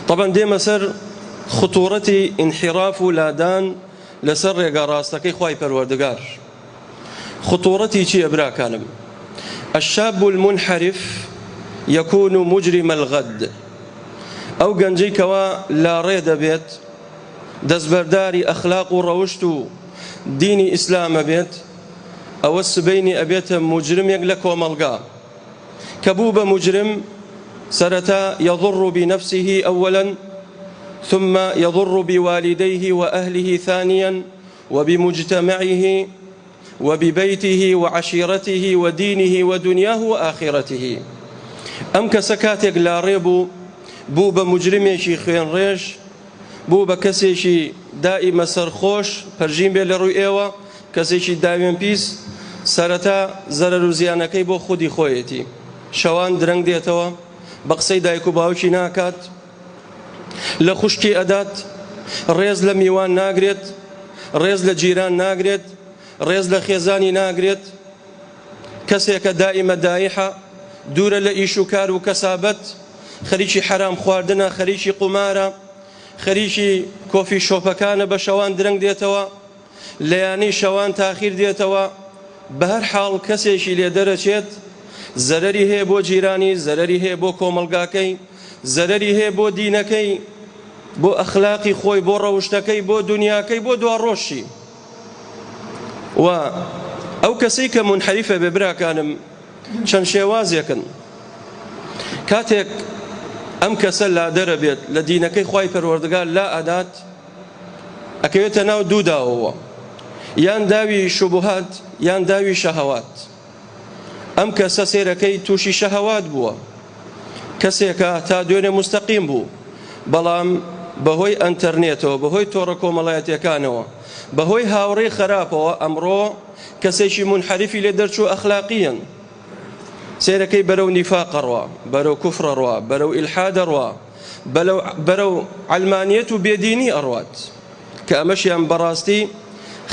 تەبعەن دێمە سەر خطورەتی ئینحیراف و لادان لەسەر ڕێگا ڕاستەکەی خوای پەروەردگار. خطورەتی چییە براکانم؟ الشاب المنحرف يكون مجرم الغد. ئەو گەنجەی کەوا لاڕێ دەبێت، دەستبەرداری ئەخلاق و ڕەوشت و دینی ئیسلامە بێت، ئەوە سبەینێ ئەبێتە موجرمێک لە کۆمەڵگا. کە بوو بە موجرم سەرەتا یضر بنفسه اولا ثم یضر بوالدیه وأهله ثانیا وبمجتمعه وببیته وعشیرته ودینه ودنیاه وآخرته. ئەم کەسە کاتێک لاڕێ بوو، بوو بە موجرمێکی خوێنڕێژ، بوو بە کەسێکی دائیمە سەرخۆش، پەرژین بێ لە ڕووی ئێوە، کەسێکی داوێن پیس، سەرەتا زەرەر و زیانەکەی بۆ خودی خۆیەتی، شەوان درەنگ دێتەوە، بە قسەی دایک و باوکی ناکات، لە خوشکی ئەدات، ڕێز لە میوان ناگرێت، ڕێز لە جیران ناگرێت، ڕێز لە خێزانی ناگرێت، کەسێکە دائیمە دایحە، دوورە لە ئیش و کار و کەسابەت، خەریکی حەرام خواردنە، خەریکی قومارە، خەریکی کۆفی شۆپەکانە، بە شەوان درەنگ دێتەوە، لە یانەی شەوان تاخیر دێتەوە، بەهەر حاڵ کەسێکی لێ دەرەچێت زەرەری هەیە بۆ جیرانی، زەرەری هەیە بۆ کۆمەڵگاکەی، زەرەری هەیە بۆ دینەکەی، بۆ ئەخلاقی خۆی، بۆ ڕەوشتەکەی، بۆ دونیاکەی، بۆ دواڕۆژشی. و ئەو کەسەی کە مونحەریفە بێ براکانم چەند شێوازێکن. کاتێک ئەم کەسە لادەرە بێت لە دینەکەی خوای پەروەردگار لا ئەدات، ئەکەوێتە ناو دوو داوەوە، یان داوی شوبهات یان داوی شەهەوات. ئەم کەسە سێرەکەی تووشی شەهەوات بووە، کەسێکە تا دوێنێ موستەقیم بوو، بەڵام بەهۆی ئەنتەرنێتەوە، بەهۆی تۆڕە کۆمەڵایەتیەکانەوە، بەهۆی هاوڕێی خەراپەوە ئەمڕۆ کەسێکی مونحەریفی لێ دەرچوو ئەخلاقیەن. سێرەکەی بەرەو نیفاق ئەڕوا، بەرەو کوفر ئەڕوا، بەرەو ئیلحاد ئەڕوا، بەرەو عەلمانیەت و بێدینی ئەڕوات، کە ئەمەشیان بەڕاستی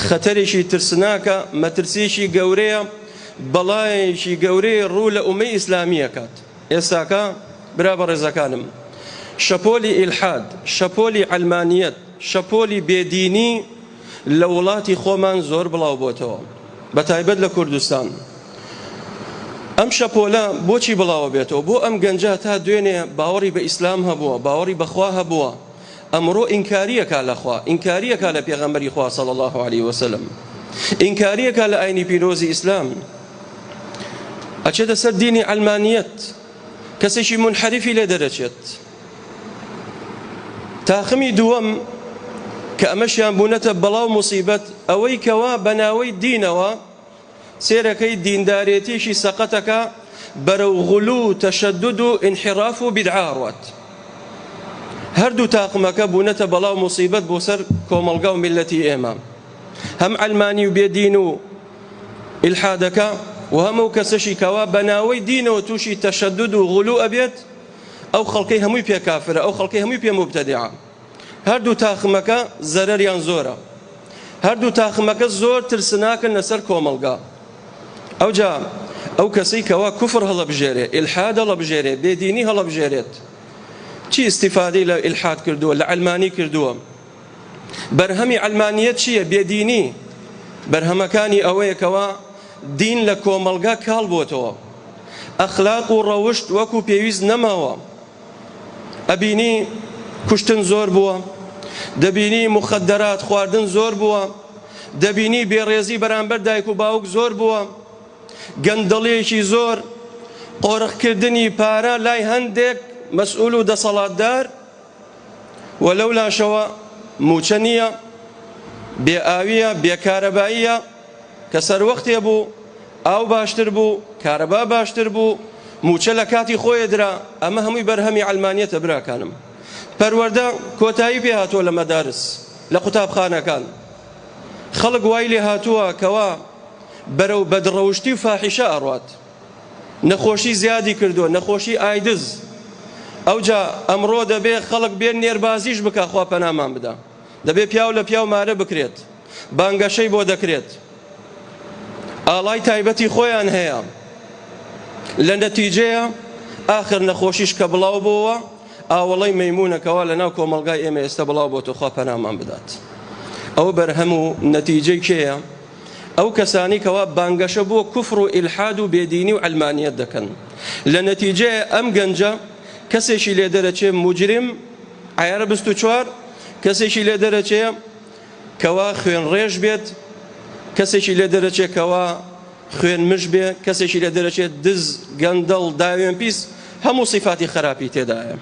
خەتەرێکی ترسناکە، مەترسیەکی گەورەیە، بەڵایەکی گەورەیە ڕوو لە ئومەی ئیسلامی ئەکات. ئێستاکە برا بەڕێزەکانم شەپۆلی ئیلحاد، شەپۆلی عەلمانیەت، شەپۆلی بێدینی لە وڵاتی خۆمان زۆر بڵاو بۆتەوە، بەتایبەت لە کوردستان. ئەم شەپۆلە بۆچی بڵاوە بێتەوە؟ بۆ ئەم گەنجە تا دوێنێ باوەڕی بە ئیسلام هەبووە، باوەڕی بە خوا هەبووە، ئەمڕۆ ئینکاریەکا لە خوا، ئینکاریەکا لە پێغەمبەری خوا صلی اللە علیه وسلم، ئینکاریەکا لە ئاینی پیرۆزی ئیسلام، ئەچێتە سەر دینی عەلمانیەت، کەسێکی مونحەریفی لێ دەرەچێت. تاخمی دووەم کە ئەمەشیان بوونەتە بەڵا و موسیبەت، ئەوەی کەوا بەناوەی دینەوە سێرەکەی دیندارێتیەکی سەقەتەکە بەرەو غلو و تەشەدود و ئینحیڕاف و بیدعە ئەڕوات. هەردوو تاقمەکە بوونەتە بەڵا و موسیبەت بۆ سەر کۆمەڵگا و میللەتی ئێمە. هەم عەلمانی و بێدین و ئیلحادەکە و هەم ئەو کەسەشی کەوا بەناوەی دینەوە تووشی تەشەدود و غلو ئەبێت، ئەو خەڵکەی هەمووی پێ کافرە، ئەو خەڵکەی هەمووی پێ موبتەدیعە. هەردوو تاخمەکە زەرەریان زۆرە. هەردوو تاخمەکە زۆر ترسناکن لەسەر کۆمەڵگا. ئەوجا ئەو کەسەی کەوا کوفر هەڵەبژێرێ، ئیلحاد هەڵەبژێرێ، بێدینی هەڵەبژێرێت، چی ئیستیفادەی لە ئیلحاد کردووە، لە عەلمانی کردووە؟ بەرهەمی عەلمانیەت چییە؟ بێدینی. بەرهەمەکانی ئەوەیە کەوا دین لە کۆمەڵگا کاڵ بۆتەوە، ئەخلاق و ڕەوشت وەکو پێویست نەماوە. ئەبینی کوشتن زۆر بووە، دەبینی موخەدەرات خواردن زۆر بووە، دەبینی بێڕێزی بەرامبەر دایک و باوک زۆر بووە، گەندەڵیەکی زۆر، قۆرخکردنی پارە لای هەندێک مەسئول و دەسەڵاتدار و لەولاشەوە مووچە نییە، بێ ئاوییە، بێ کارەباییە، کە سەروەختێ بوو ئاو باشتر بوو، کارەبا باشتر بوو، مووچە لە کاتی خۆێ درا، ئەمە هەمووی بەرهەمی عەلمانیەتە براکانم. پەروەردە کۆتایی پێ هاتووە لە مەدارس، لە قوتابخانەکان. خەڵک وای لێ هاتووە کەوا بەرەو بەدڕەوشتی و فاحیشە ئەڕوات. نەخۆشی زیادی کردووە، نەخۆشی ئایدز. ئەوجا ئەمڕۆ دەبێ خەڵک بێ نێربازیش بکا، خوا پەنامان بدا. دەبێ پیاو لە پیاو مارە بکرێت، بانگەشەی بۆ دەکرێت، ئاڵای تایبەتی خۆیان هەیە، لە نەتیجەیە ئاخر نەخۆشیش کە بڵاو بۆوە. ئاوەڵەی مەیمونە کەوا لەناو کۆمەڵگای ئێمە ئێستا بڵاو بۆتەوە خوا پەنامان بدات. ئەوە بەرهەم و نەتیجەی کێیە؟ ئەو کەسانەی کەوا بانگەشە بۆ کوفر و ئیلحاد و بێدینی و عەلمانیەت دەکەن. لە نەتیجەیە ئەم گەنجە کەسێکی لێ دەرەچێ موجرم عەیارە 24، کەسێکی لێ دەرەچێ کەوا خوێنڕێژ بێت، کەسێکی لێ دەرەچێ کەوا خوێن مژ بێ، کەسێکی لێ دەرەچێت دز، گەندەڵ، داوێن پیس، هەموو سیفاتی خراپی تێدایە.